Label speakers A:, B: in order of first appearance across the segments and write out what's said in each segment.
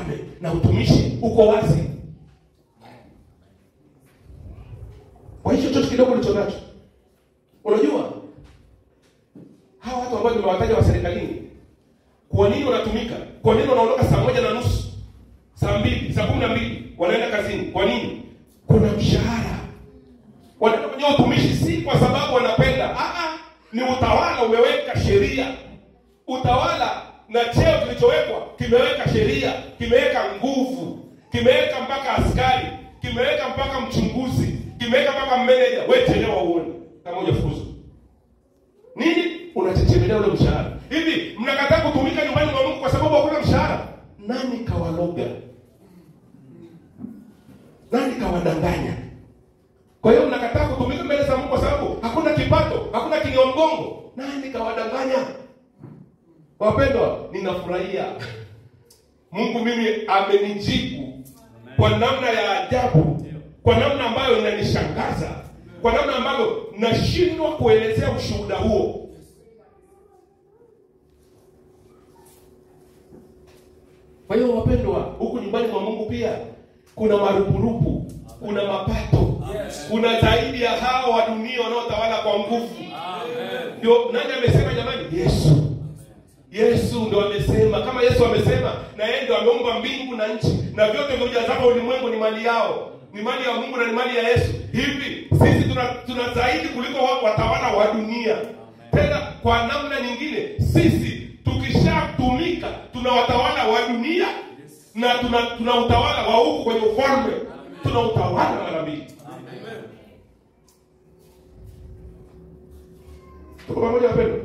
A: Ufalme na utumishi uko wazi. Kwa hicho chochote kidogo ulicho nacho. Unajua hawa watu ambao nimewataja wa serikalini, kwa nini wanatumika? Kwa nini wanaondoka saa 1:30, saa 2, saa 12 wanaenda kazini? Kwa nini? Kuna mshahara. Wanaenda kwenye utumishi si kwa sababu wanapenda. Ni utawala umeweka sheria. Utawala na cheo kilichowekwa kimeweka sheria, kimeweka nguvu, kimeweka mpaka askari, kimeweka mpaka mchunguzi, kimeweka mpaka manager. Wewe chelewa uone kama hujafukuzwa. Nini? Unachechemelea ule mshahara. Hivi mnakataa kutumika nyumbani mwa Mungu kwa sababu hakuna mshahara? Nani kawaloga? Nani kawadanganya? Kwa hiyo mnakataa kutumika mbele za Mungu kwa sababu hakuna kipato, hakuna kinio mgongo. Nani kawadanganya? Wapendwa, ninafurahia Mungu mimi amenijibu kwa namna ya ajabu, kwa namna ambayo inanishangaza, kwa namna ambayo nashindwa kuelezea ushuhuda huo. Kwa hiyo wapendwa, huku nyumbani mwa Mungu pia kuna marupurupu, kuna mapato, kuna zaidi ya hao wa dunia wanaotawala kwa nguvu. Ndio nani amesema jamani? Yesu. Yesu ndio amesema. Kama Yesu amesema, na yeye ndio ameumba mbingu na nchi, na vyote vilivyojazwa ulimwengu ni mali yao, ni mali ya Mungu na ni mali ya Yesu. Hivi sisi tuna zaidi kuliko watawala wa dunia. Tena kwa namna nyingine, sisi tukishatumika tuna watawala wa dunia na tuna utawala wa huku kwenye ufalme. Tuna utawala mara mbili. Tuko pamoja wapendwa?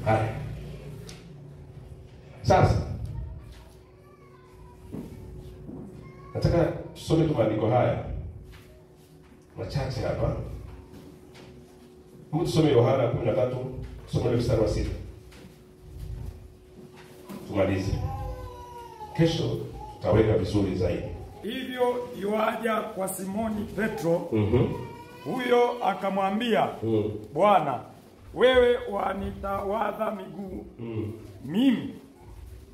A: Haya. Sasa nataka tusome tu maandiko haya machache hapa. Hebu tusome Yohana 13, tusome mstari wa 6. Tumalize. Kesho tutaweka vizuri zaidi.
B: Hivyo yuaja kwa Simoni Petro. Huyo akamwambia, Bwana, wewe wanitawadha miguu mimi?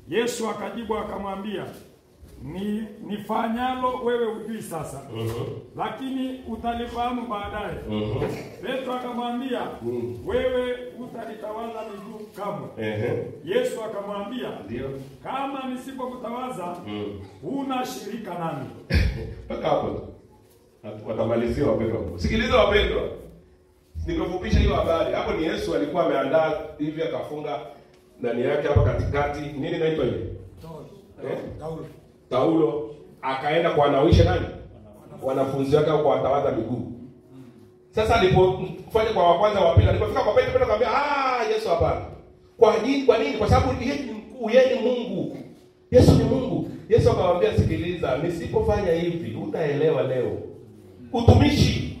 B: Yesu akajibu akamwambia, nifanyalo wewe hujui sasa, lakini utalifahamu baadaye. Petro akamwambia, wewe utanitawaza miguu kamwe. Yesu akamwambia, kama nisipokutawaza huna shirika nami.
A: Mpaka hapo watamalizia wapendwa. Sikiliza wapendwa, nikufupisha hiyo habari. Hapo ni Yesu alikuwa ameandaa hivi akafunga ndani yake hapa katikati, nini inaitwa ile? Taulo. Taulo. Akaenda kuwanawisha nani? Wanafunzi wake au kuwatawaza miguu. Sasa alipofanya kwa wa kwanza wa pili, alipofika kwa Petro, Petro akamwambia, Yesu hapana. Kwa nini? Kwa nini? Kwa sababu yeye ni mkuu, yeye ni Mungu. Yesu ni Mungu. Yesu akamwambia, sikiliza, nisipofanya hivi hutaelewa leo. Utumishi.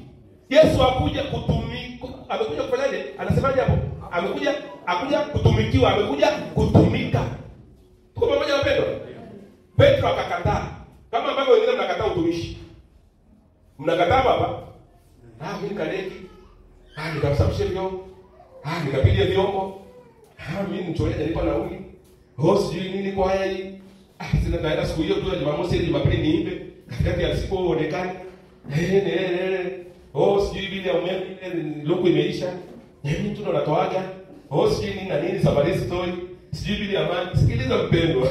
A: Yesu hakuja kutumika. Amekuja kufanyaje? Anasemaje hapo? Amekuja hakuja kutumikiwa, amekuja kutumika. Tuko pamoja wapendwa? Petro akakataa. Kama ambavyo wengine mnakataa utumishi. Mnakataa baba? Mimi kadeki. Nikamsafishe vyombo. Nikapiga vyombo. Mimi mchorea nilipa nauli. Sijui nini kwa haya hii. Sina naenda siku hiyo tu ya Jumamosi, Jumapili niimbe. Katikati ya siku uonekane. Sijui bili ya umeme luku imeisha. Mimi tu ndo natoaga. Sijui nini na nini safari story. Sijui bili ya maji. Sikiliza mpendwa.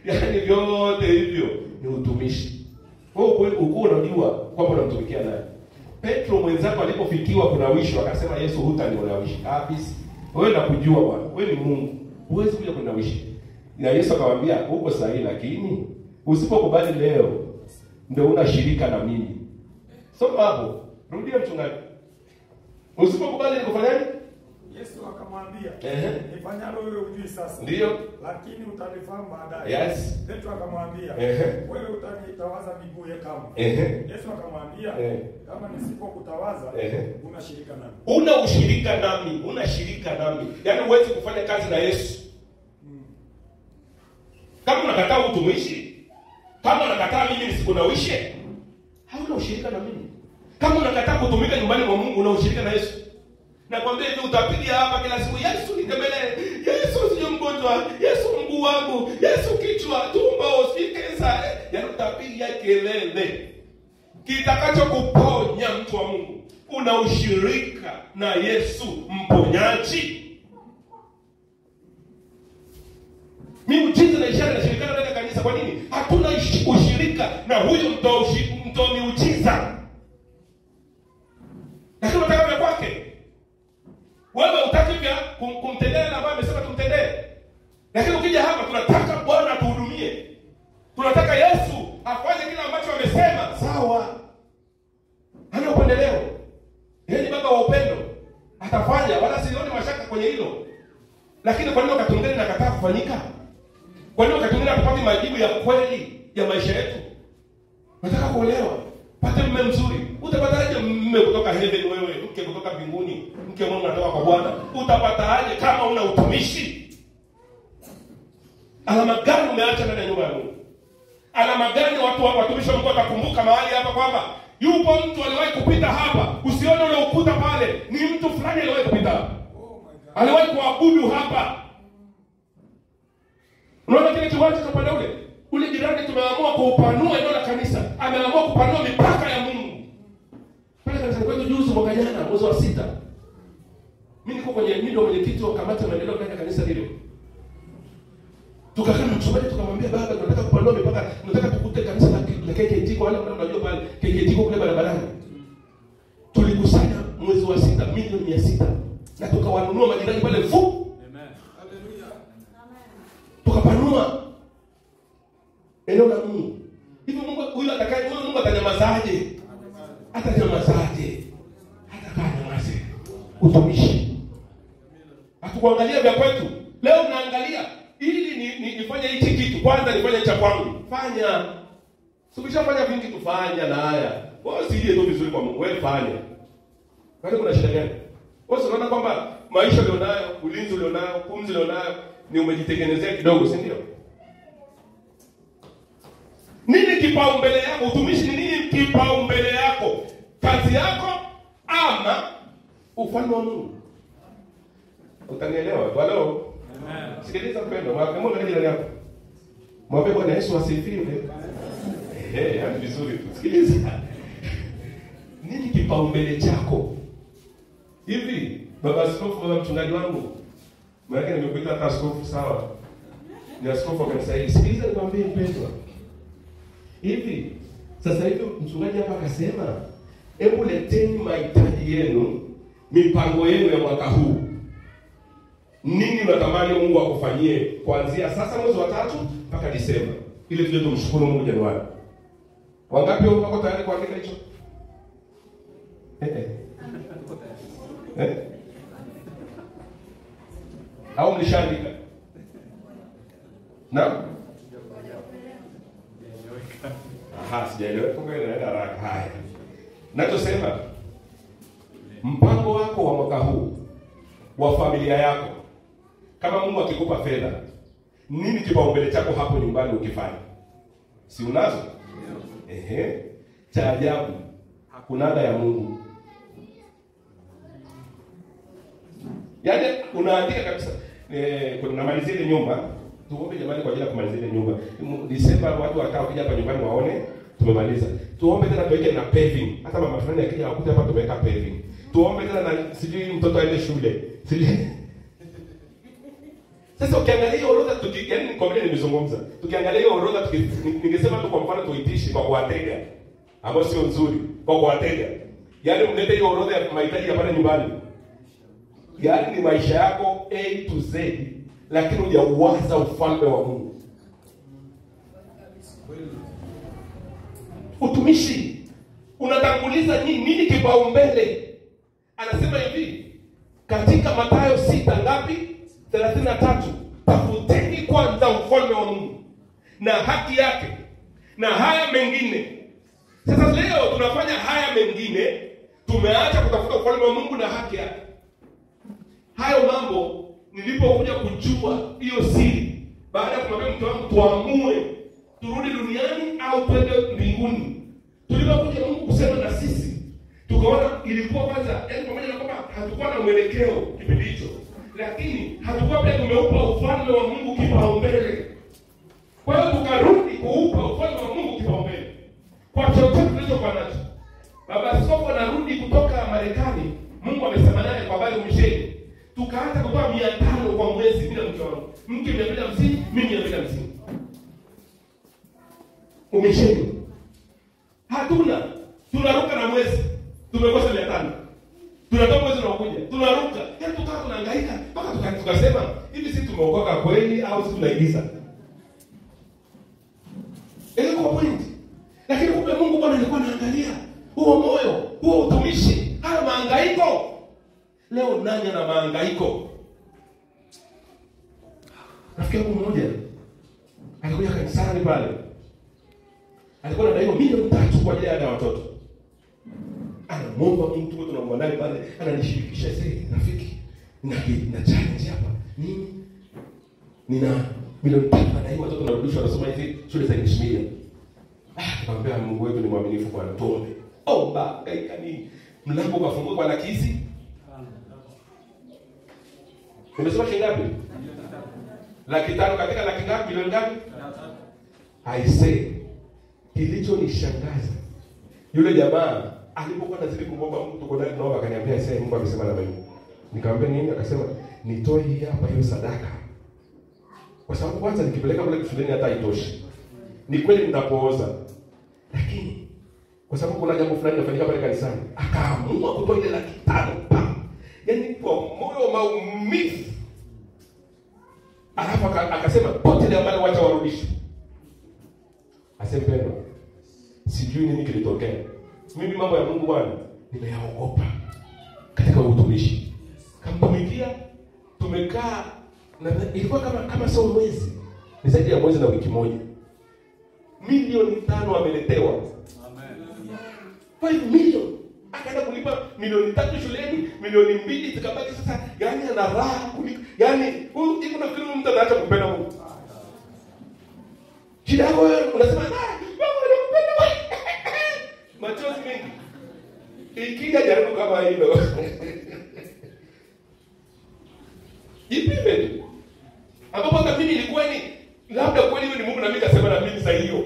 A: Yaani vyote hivyo ni utumishi. Wewe uko unajua kwamba unamtumikia nani? Petro mwenzako alipofikiwa kunawisho akasema, Yesu hutanionawishi. Kabisa. Wewe nakujua Bwana. Wewe ni Mungu. Huwezi kuja kunawishi. Na Yesu akamwambia, uko sahihi lakini usipokubali leo ndio una shirika na mimi. Soma hapo. Rudia mchungaji. Usipokubali nikufanyaje?
B: Yesu akamwambia, nifanyalo wewe hujui sasa.
A: Ndio.
B: Lakini utalifahamu baadaye.
A: Yes.
B: Petro akamwambia, wewe utanitawaza miguu ya kamwe. Yesu akamwambia, kama nisipokutawaza una shirika nami.
A: Una ushirika nami, una shirika nami. Yaani huwezi kufanya kazi na Yesu. Kama unakataa utumishi, kama unakataa mimi nisikunawishe, hauna ushirika na mimi. Kama unakataa kutumika nyumbani mwa Mungu, una ushirika na Yesu. Nakwambia hivi, utapiga hapa kila siku, Yesu nitembelee, Yesu sio mgonjwa, Yesu mguu wangu, Yesu kichwa, tumbo, sikensa, yaani utapiga kelele. Kitakachokuponya mtu wa Mungu, una ushirika na Yesu mponyaji. Miujiza na ishara inashirikana ndani ya kanisa. Kwa nini? Hatuna ushirika na huyo mtoa miujiza. Lakini unataka vya kwake. Wewe hutaki vya kumtendea na ambaye amesema tumtendee. Lakini ukija hapa tunataka Bwana atuhudumie. Tunataka Yesu afanye kile ambacho amesema. Sawa. Hana upendeleo. Yeye ni baba wa upendo. Atafanya, wala sioni mashaka kwenye hilo. Lakini kwa nini wakati mwingine nakataa kufanyika? Kwa nini wakati mwingine hatupati majibu ya kweli ya maisha yetu? Nataka kuolewa. Pate mume mzuri. Utapataje mume kutoka heaven wewe, mke kutoka mbinguni, mke mwema anatoka kwa Bwana? Utapataje kama una utumishi? Alama gani umeacha ndani ya nyumba ya Mungu? Alama gani watu watumishi wa Mungu watakumbuka mahali hapa kwamba yupo mtu aliwahi kupita hapa? Usione ule ukuta pale, ni mtu fulani aliwahi kupita hapa. Aliwahi kuabudu hapa. Unaona kile kiwanja cha pale ule? Ule jirani tumeamua kuupanua eneo la kanisa. Ameamua kupanua mipaka ya Mungu. Pale kanisa kwetu juzi mwaka jana mwezi wa 6. Mimi niko kwenye mimi ndio mwenyekiti wa kamati ya maendeleo katika kanisa lile. Tukakaa na mchungaji tukamwambia, baba tunataka kupanua mipaka, tunataka tukute kanisa la KKT kwa wale ambao unajua pale KKT kule barabarani. Tulikusanya mwezi wa 6 milioni 600 na tukawanunua majirani pale fu.
B: Amen. Hallelujah.
A: Tukapanua eneo la Mungu. Hivi Mungu huyu atakaye, huyu Mungu atanyamazaje? Atanyamazaje? Hata nyamaze. Utumishi. Hatukuangalia vya kwetu. Leo unaangalia ili nifanye hichi kitu, kwanza nifanye cha kwangu. Fanya. Ukishafanya vingi tufanya na haya. Wewe usije tu vizuri kwa Mungu, wewe fanya. Kwani kuna shida gani? Wewe unaona kwamba maisha ulionayo, ulinzi ulionayo, pumzi ulionayo ni umejitengenezea kidogo, si ndio? Nini kipaumbele yako? Utumishi ni nini kipaumbele yako? Kazi yako ama ufalme wa Mungu? Utanielewa? Halo?
B: Amen.
A: Sikiliza mpendwa, mwambie jirani yako. Mwambie Bwana Yesu asifiwe. Yaani vizuri tu. Sikiliza. Nini kipaumbele chako? Hivi baba askofu, baba mchungaji wangu, maana nimekuita hata askofu, sawa? Ni askofu wa kanisa hili. Sikiliza nikwambie mpendwa. Hivi sasa hivi mchungaji hapa akasema, hebu leteni mahitaji yenu, mipango yenu ya mwaka huu. Nini unatamani Mungu akufanyie kuanzia sasa mwezi wa 3 mpaka Disemba, ili tuje tumshukuru Mungu Januari. Wangapi wako tayari kuandika hicho? Au mlishaandika? Naam? Aha, sijaelewa. Kumbe inaenda haraka. Haya. Nachosema, mpango wako wa mwaka huu wa familia yako, kama Mungu akikupa fedha, nini kipaumbele chako hapo nyumbani ukifanya? Si unazo? Ehe. Cha ajabu, hakunaga ya Mungu. Yaani unaandika kabisa, tunamalizia ile nyumba. Tuombe jamani kwa ajili ya kumalizia ile nyumba. Disemba watu watakao kuja hapa nyumbani waone tumemaliza. Tuombe tena tuweke na paving. Hata mama fulani akija akute hapa tumeweka paving. Tuombe tena na sijui mtoto aende shule. Sijui. Sasa ukiangalia hiyo orodha, yaani kwa vile nimezungumza, tukiangalia hiyo orodha, ningesema tu kwa mfano tuitishi kwa kuwatega, ambao sio nzuri, kwa kuwatega. Yaani mlete hiyo orodha ya mahitaji ya pale nyumbani. Yaani ni maisha yako A to Z, lakini hujauwaza ufalme wa Mungu. Utumishi unatanguliza nini? Nini kipaumbele? Anasema hivi katika Mathayo 6 ngapi? 33, tafuteni kwanza ufalme wa Mungu na haki yake, na haya mengine. Sasa leo tunafanya haya mengine, tumeacha kutafuta ufalme wa Mungu na haki yake. Hayo mambo nilipokuja kujua hiyo siri, baada ya kumwambia mtu wangu tuamue turudi duniani au twende mbinguni, tulipokuja Mungu kusema na sisi, tukaona ilikuwa kwanza, yaani pamoja na kwamba hatukuwa na mwelekeo kipindi hicho, Lakini hatukuwa pia tumeupa ufalme wa Mungu kipaumbele. Kwa hiyo tukarudi kuupa ufalme wa Mungu kipaumbele kwa chochote tulichokuwa nacho. Baba Askofu anarudi kutoka Marekani, Mungu amesema naye kwa habari msheni. Tukaanza kutoa 500 kwa mwezi bila mke wangu. Mke 250, mimi 250. Umesheni. Hatuna. Tunaruka na mwezi. Tumekosa 500. Tunatoa mwezi unaokuja. Tunaruka. Yaani tukawa tunahangaika mpaka tukasema hivi sisi tumeokoka kweli au sisi tunaigiza? Ilikuwa point. Lakini kumbe Mungu Bwana alikuwa anaangalia huo moyo, huo utumishi, haya mahangaiko. Leo nani ana mahangaiko? Rafiki yangu mmoja alikuja kanisani pale. Alikuwa anadaiwa milioni 3 kwa ajili ya watoto. Anamuomba mtu wetu tunamwandalia pale, ananishirikisha sasa, rafiki, nina challenge hapa. Nini? Nina milioni 3 nadaiwa watoto narudishwa wanasoma hizi shule za English medium. Tukamwambia Mungu wetu ni mwaminifu Bwana, tuombe. Omba, kaika nini? Mlango ukafunguka kwa laki hizi. Umesema shilingi ngapi? 500,000 katika laki ngapi? Milioni ngapi? I say, kilichonishangaza yule jamaa alipokuwa anazidi kumwomba Mungu, tuko ndani tunaomba, akaniambia sasa Mungu amesema na mimi. Nikamwambia nini? Akasema nitoe hii hapa hiyo sadaka. Kwa sababu kwanza nikipeleka kule shuleni hata haitoshi. Ni kweli ninapooza. Lakini kwa sababu kuna jambo fulani linafanyika pale kanisani, akaamua kutoa ile 500,000. Yaani kwa moyo maumivu. Alafu akasema pote ile ambayo wacha warudishe. Asempendwa, sijui nini kilitokea. Mimi mambo ya Mungu Bwana nimeyaogopa katika utumishi. Kamtumikia, tumekaa na ilikuwa kama sio mwezi, ni zaidi ya mwezi na wiki moja. Milioni 5 ameletewa.
B: Amen.
A: 5 million. Akaenda kulipa milioni 3 shuleni, milioni 2 zikabaki. Sasa yani ana raha kuliko yani huyu iko nafikiri mtu anaacha kumpenda Mungu. Shida yako wewe unasema Mungu anampenda wewe. Machozi mengi. Ikija jaribu kama hilo. Jipime tu. Ambapo hata mimi ilikuwa ni labda kweli ni Mungu na mimi kasema na mimi saa hiyo.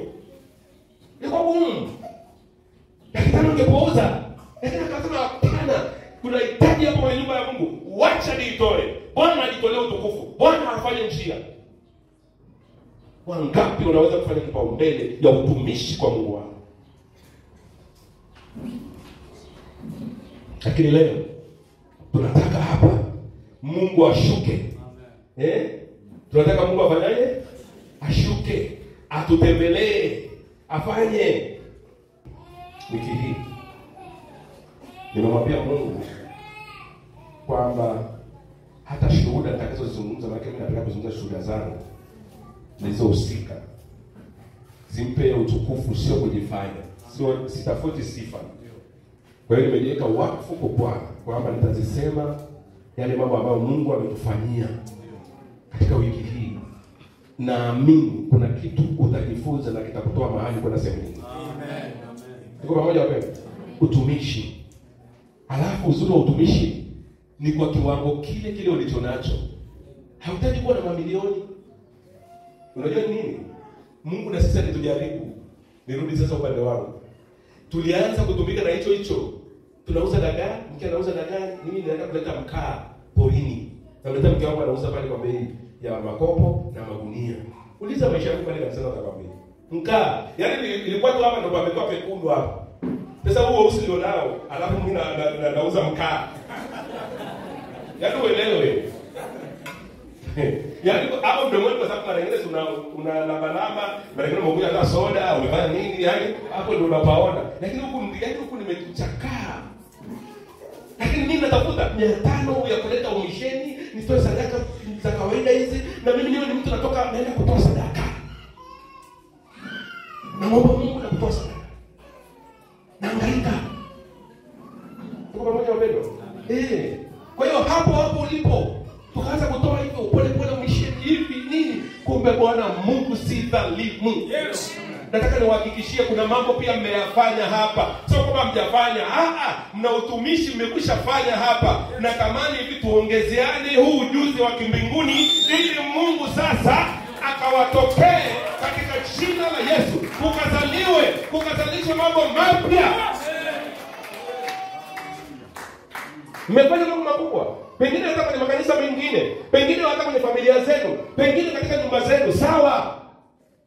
A: Ilikuwa gumu. Daktari ungepouza. Lakini akasema hapana, kuna hitaji hapo kwenye nyumba ya Mungu. Wacha niitoe. Bwana ajitolee utukufu. Bwana afanye njia. Wangapi wanaweza kufanya kipaumbele ya utumishi kwa Mungu wao? Lakini leo tunataka hapa Mungu ashuke. Amen. Tunataka Mungu afanyaje? Ashuke, atutembelee, afanye. Wiki hii nimemwambia Mungu kwamba hata shuhuda nitakazozungumza, maana mimi napenda kuzungumza shuhuda zangu nilizohusika, zimpe utukufu, sio kujifanya, sio sitafuti sifa. Kwa hiyo nimejiweka wakfu kwa Bwana kwamba nitazisema yale mambo ambayo Mungu ametufanyia katika wiki hii. Naamini kuna kitu utajifunza na kitakutoa mahali kwenda sehemu nyingine.
B: Amen.
A: Tuko pamoja wapendwa? Utumishi. Alafu uzuri wa utumishi ni kwa kiwango kile kile ulichonacho. Hauhitaji kuwa na mamilioni. Unajua ni nini? Mungu na sisi alitujaribu. Nirudi sasa upande wangu. Tulianza kutumika na hicho hicho. Tunauza dagaa, mke anauza dagaa, mimi ninaenda kuleta mkaa porini. Namleta mke wangu anauza pale kwa bei ya makopo na magunia. Uliza maisha yangu pale kabisa atakwambia. Mkaa, yaani ilikuwa tu hapa ndo pamekuwa pekundu hapa. Sasa huo weusi ndio nao, alafu mimi nauza mkaa. Yaani uelewe. Yaani hapo ndio mwanzo, kwa sababu mara nyingine una lamba, mara nyingine umekuja hata soda, umefanya nini, yaani hapo ndio unapaona. Lakini huku yaani huku nimechakaa. Lakini mimi natafuta 500 ya kuleta umisheni, nitoe sadaka za kawaida hizi, na mimi niwe ni mtu natoka naenda kutoa sadaka. Naomba Mungu na kutoa sadaka. Naangaika. Tuko pamoja wapendwa? Kwa hiyo hapo hapo ulipo tukaanza kutoa hivyo pole pole umisheni hivi nini, kumbe Bwana Mungu si dhalimu.
B: Yes.
A: Nataka niwahakikishie kuna mambo pia mmeyafanya hapa. Sio kwamba mjafanya. Mna utumishi mmekwisha fanya hapa. Natamani hivi tuongezeane huu ujuzi wa kimbinguni ili Mungu sasa akawatokee katika jina la Yesu. Kukazaliwe, kukazalishwe mambo mapya. Mmefanya mambo makubwa. Pengine hata kwenye makanisa mengine, pengine hata kwenye familia zenu, pengine katika nyumba zenu, sawa.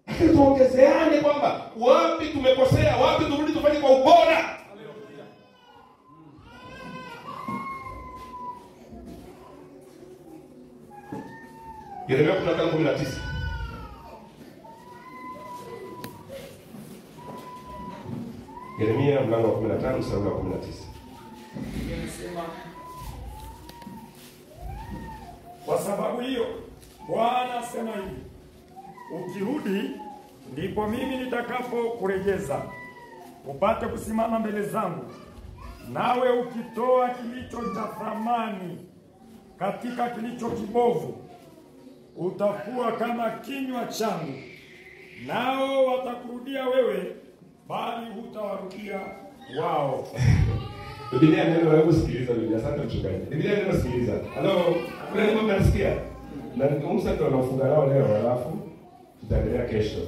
A: Lakini tuongezeane kwamba wapi tumekosea, wapi turudi tufanye kwa ubora. Yeremia 15:19. Yeremia mlango wa 15 mstari wa 19.
B: Inasema, kwa sababu hiyo Bwana asema hivi, ukirudi ndipo mimi nitakapokurejeza upate kusimama mbele zangu, nawe ukitoa kilicho cha thamani katika kilicho kibovu utakuwa kama kinywa changu, nao watakurudia wewe, bali hutawarudia wao.
A: Biblia neno, hebu sikiliza Biblia. Asante mchungaji. Biblia neno sikiliza. Halo, kuna nini mnasikia? Na Musa ndo anafunga nao leo, alafu tutaendelea kesho.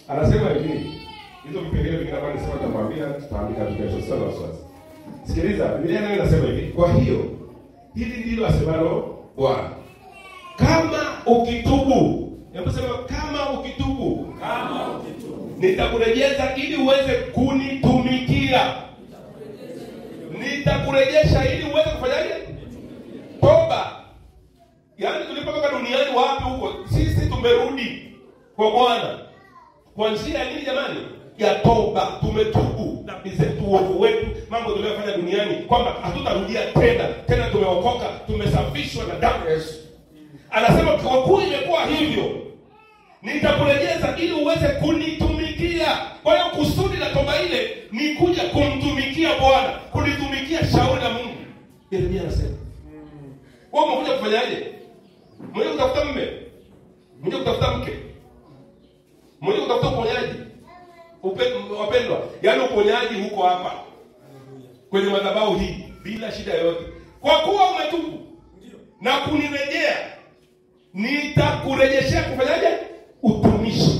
A: Anasema hivi, hizo vipengele vingine ambavyo nisema nitakwambia tutaandika kesho, sio na wasiwasi. Sikiliza, Biblia neno inasema hivi, kwa hiyo hili ndilo asemalo Bwana. Kama ukitubu, hebu sema kama ukitubu,
B: kama ukitubu,
A: nitakurejeza ili uweze kunitumikia. Nitakurejesha ili uweze kufanyaje? Toba. Yaani tulipotoka duniani wapi huko, sisi tumerudi kwa Bwana. Kwa njia nini jamani? Ya toba. Tumetubu dhambi zetu, uovu wetu, mambo tuliyofanya duniani, kwamba hatutarudia tena. Tena tumeokoka, tumesafishwa na damu ya Yesu. Anasema kwa kuwa imekuwa hivyo, nitakurejeza ili uweze kunitumikia. Kwa hiyo kusudi la toba ile ni kuja kumtumikia Bwana, kulitumikia shauri la Mungu. Yeremia anasema, wewe umekuja kufanyaje? Mwenye kutafuta mume, mwenye kutafuta mke, mwenye kutafuta uponyaji. Wapendwa, yaani uponyaji huko hapa kwenye madhabahu hii bila shida yoyote. Kwa kuwa umetubu na kunirejea, nitakurejeshea kufanyaje? Utumishi.